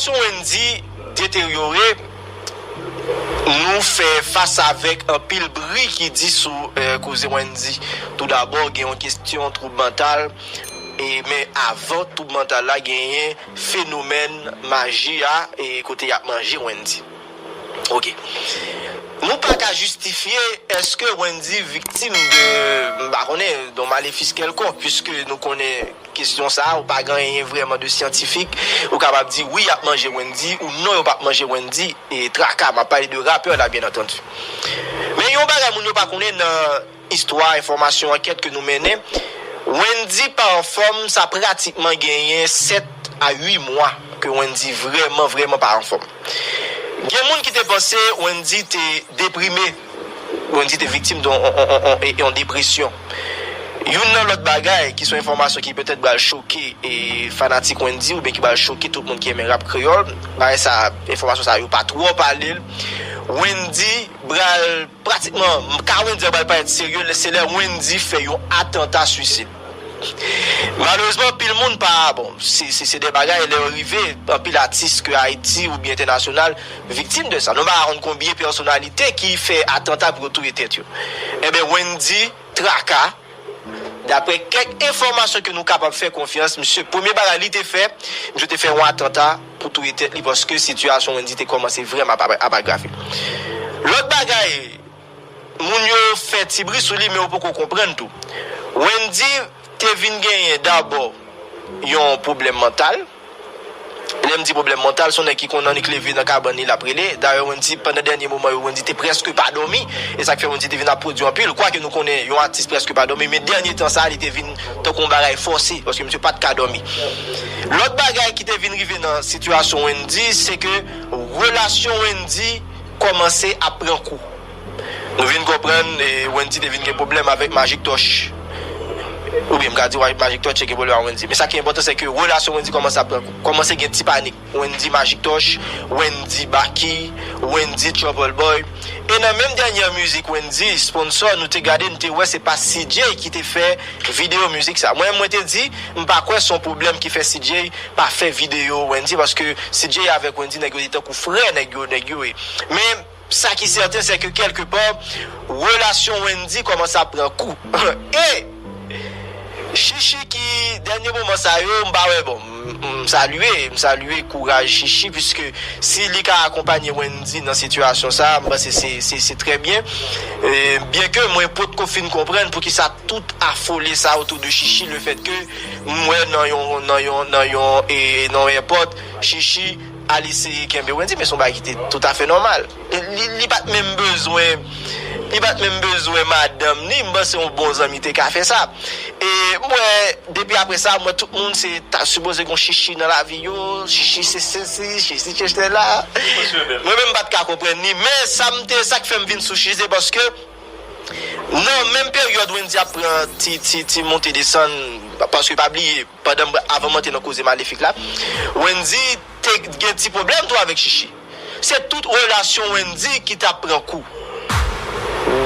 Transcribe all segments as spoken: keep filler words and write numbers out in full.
Sitiyasyon Wendy deteryore, nou fè fas avèk anpil bri ki di sou eh, koze Wendy. Toudabò, gen yon kesyon twoub mantal, e, men avan twoub mantal la, genyen fenomèn maji a, e kote y ap manje Wendy. Ok. Nou pa ka jistifye èske Wendy viktim de, m pa konnen, de malefis kèlkonk, puiske nou konnen kesyon sa a, ou pa gen anyen vrèman de syantifik, ou kapab di wi, y ap manje Wendy, ou non, yo p ap manje Wendy, e traka, m ap pale de rapè la, byen antandi. Men yon bagay moun yo pa konnen nan istwa, enfòmasyon, ankèt ke nou mennen, Wendy pa anfòm, sa pratikman genyen sèt a uit mwa ke Wendy vrèman, vrèman pa anfòm. Gen moun ki te panse Wendy te deprime, Wendy te viktim de yon, yon, yon, yon, yon depresyon. Youn nan lòt bagay ki se yon enfòmasyon ki petèt pral choke e fanatik Wendy oubyen ki pral choke tout moun ki renmen rap kreyòl, bagay sa, enfòmasyon sa yo pa twò pale l. Wendy pral pratikman, m ka Wendy pral parèt serye, se lè Wendy fè yon atanta swisid. Malerezman, anpil moun pa, bon, se, se, se de bagay, lè yo rive, anpil atis ke Ayiti oubyen entènasyonal viktim de sa. Nou pa konn konbyen pèsonalite ki fè atanta pou yo touye tèt yo. Enben, Wendy traka, daprè kèk enfòmasyon ke nou kapab fè konfyans, misye, premye bagay li te fè, misye te fè yon atanta pou touye tèt li, paske sitiyasyon Wendy te kòmanse vrèman ap, ap agrave. Lòt bagay, moun yo fè ti bri sou li, men yo poko konprann tou. Wendy te vin genyen dabò yon pwoblèm mantal. Lè m di pwoblèm mantal, se yon nèg ki konn annik leve nan kabann li, l ap rele. Dayè, Wendy, pandan dènye moman yo, Wendy te prèske pa dòmi. E sa k fè Wendy te vin ap pwodui anpil. Kwake nou konnen yon atis prèske pa dòmi, men dènye tan sa a, li te vin tankou yon bagay fòse, paske misye pa t ka dòmi. Lòt bagay ki te vin rive nan sitiyasyon Wendy, se ke relasyon Wendy kòmanse ap pran kou. Nou vin konprann, e, Wendy te vin gen pwoblèm avèk Magic Touch. Oubyen m ka di Magic Touch te gen pwoblèm ak Wendy. Men sa ki enpòtan, se ke relasyon Wendy kòmanse ap pran kou. Kòmanse gen ti panik. Wendy Magic Touch, Wendy Baky, Wendy Trouble Boy. E nan menm dènyè mizik Wendy, sponsò, nou te gade, nou te wè se pa C J ki te fè videyo mizik sa. Mwen, mwen te di, m pa kwè se yon pwoblèm ki fè C J pa fè videyo Wendy, paske C J avèk Wendy, nèg yo te tankou frè, nèg yo, nèg yo ye. Men, sa ki sèten, se ke kèlkepa, relasyon Wendy kòmanse ap pran kou. E Chichi ki, dènye moman sa yo, m pa wè, bon, m, m salye, m salye kouraj Chichi, piske si li ka akonpanye Wendy nan sitiyasyon sa, m panse se, se, se trè byen. E, byen ke mwen potko fin konprann poukisa tout afole sa otou de Chichi, le fèt ke m wè nan yon, nan yon, nan yon, e, nan yon èpòt, Chichi al eseye kenbe Wendy, men se yon bagay ki te toutafè nòmal. Li, li pa t menm bezwen, li pa t menm bezwen madanm ni, m panse yon bon zanmi te ka fè sa. E m wè, depi apre sa, m wè tout moun se ta sipoze gon Chichi nan lavi yo, Chichi se sesi, Chichi se sela. Mwen menm m pa t ka konprann ni, men sa m te, sa k fè m vin sou Chichi, se paske nan menm peryòd Wendy ap pran ti, ti, ti monte desann, paske pa bliye, pandan m, avan m antre nan koze malefik la, Wendy te gen ti pwoblèm tou avèk Chichi. Se tout relasyon Wendy ki t ap pran kou.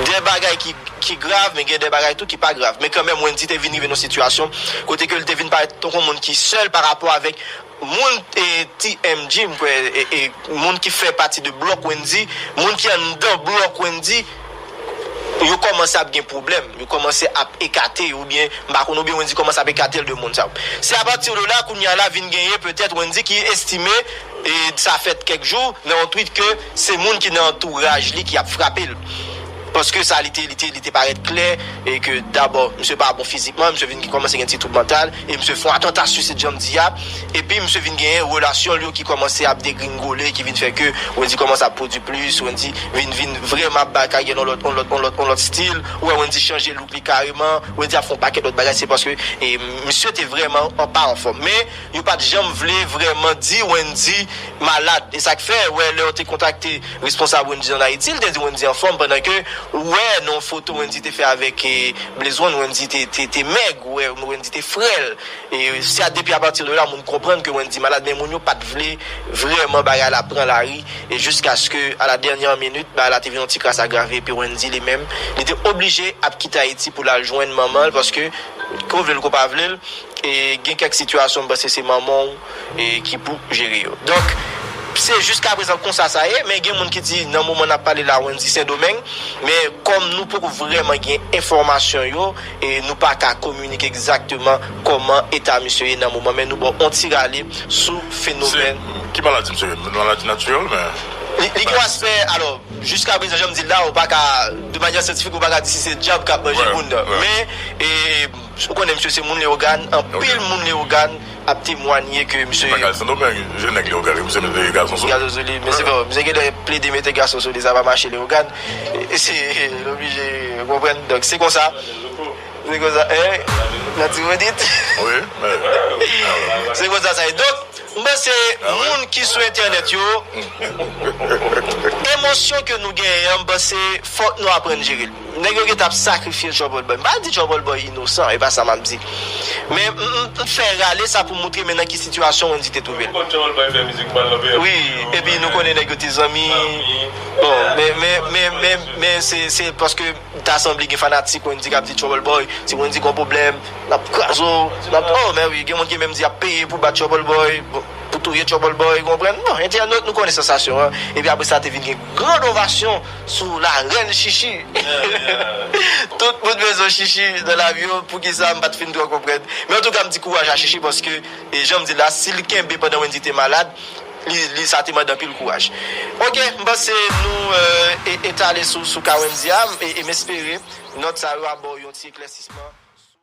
De bagay ki, ki grav, men gen de bagay tou ki pa grav. Men kanmenm, Wendy te vin rive nan sitiyasyon kote ke l te vin parèt tankou moun ki sèl pa rapò avèk moun, e, T M G, m kwè, e, e, moun ki fè pati de blòk Wendy, moun ki anndan blòk Wendy, yo kòmanse ap gen pwoblèm, yo kòmanse ap ekate, oubyen, m pa konn, oubyen Wendy kòmanse ap ekate l de moun sa yo. Se apati de la, kounye a la, vin genyen petèt Wendy ki estime, e sa fèt kèk jou, nan yon tweet ke se moun ki nan antouraj li ki ap frape l. Paske sa, li te, li te, li te parèt klè, e ke dabò, misye pa bon fizikman, misye vin kòmanse gen ti twoub mantal, e misye fè yon atanta swisid, jan m di a, epi misye vin genyen relasyon li yo ki kòmanse ap degringole, ki vin fè ke Wendy kòmanse ap pwodui plis, Wendy vin, vin vrèman ap bay karyè l yon lòt, yon lòt, yon lòt, yon lòt stil, ou wè Wendy chanje look li kareman, Wendy ap fè yon pakèt lòt bagay, se paske, e, misye te vrèman an, pa anfòm. Men, yo pa t janm vle vrèman di Wendy malad. E sa k fè, wè, lè yo te kontakte responsab Wendy ann Ayiti, li te di Wendy anfòm, pandan ke Ou wè nan yon foto Wendy te fè avèk eh, Blaze One, Wendy te, te, te mèg, ou wè Wendy te frèl. E se a depi apati de la, moun konprann ke Wendy malad, men moun yo pa t vle vrèman bagay la pran lari. E jiskaske a la dènyè minit, bagay la te vin yon ti kras agrave, epi Wendy li menm, li te oblije ap kite Ayiti pou l al jwenn manman l, paske, ke w vle l, ke w pa vle l, e gen kèk sitiyasyon, m panse se manman w e ki pou jere yo. Donk, se jiska prezan konsa sa ye, men gen moun ki di nan moman n ap pale la, Wendy Sendomeng, men kòm nou poko vrèman gen enfòmasyon yo, e nou pa ka kominike egzakteman kòman eta misye ye nan moman, men nou ba w yon ti rale sou fenomèn. Ki maladi misye ye? Maladi natirèl, men. Li, li gen yon aspè, alò, jiska prezan, jan m di l la, ou pa ka, de manyè syantifik, ou pa ka di si se dyab k ap manje moun nan. Men, e, ou konnen misye se moun Leyogàn, anpil moun Leyogàn ap temwanye ke misye. Pa kal Sendomeng, je nèg Leyogàn, misye mete gason sou li. Gason sou li, men se bon, misye genlè plede mete gason sou li, sa pa mache Leyogàn. E se, l oblije konprann. Donk, se konsa. Se konsa, eh, Latibonit. Wi, men. Se konsa sa ye. Donk, m panse moun ki sou entènèt yo, emosyon ke nou genyen an, m panse fòk nou aprann jere l. Nèg yo gentan ap sakrifye Trouble Boy. M pa di Trouble Boy inosan, e pa sa m ap di. Men m, m, m fè rale sa pou montre men nan ki sitiyasyon Wendy te twouve l. Wi, epi nou konnen nèg yo te zanmi. Bon, men, men, men, men, men se, se paske ta sanble gen fanatik Wendy k ap di Trouble Boy, si Wendy gon pwoblèm, n ap kraze w, n ap, oh, men wi, gen moun ki menm di ap peye pou bat Trouble Boy, pou touye Trouble Boy, konprann? Bon, entènot nou konnen sansasyon an, epi apre sa te vin gen gran ovasyon sou larèn Chichi. Tout moun bezwen Chichi nan lavi yo, poukisa m pa t fin twò konprann. Men antouka, m di kouraj a Chichi paske, e jan m di la, si l kenbe pandan Wendy te malad, li, li sa te mande anpil kouraj. Ok, m panse nou eh, e- etale sou, sou ka Wendy a, e, e m espere nòt sa yo ap ba w yon ti eklèsisman.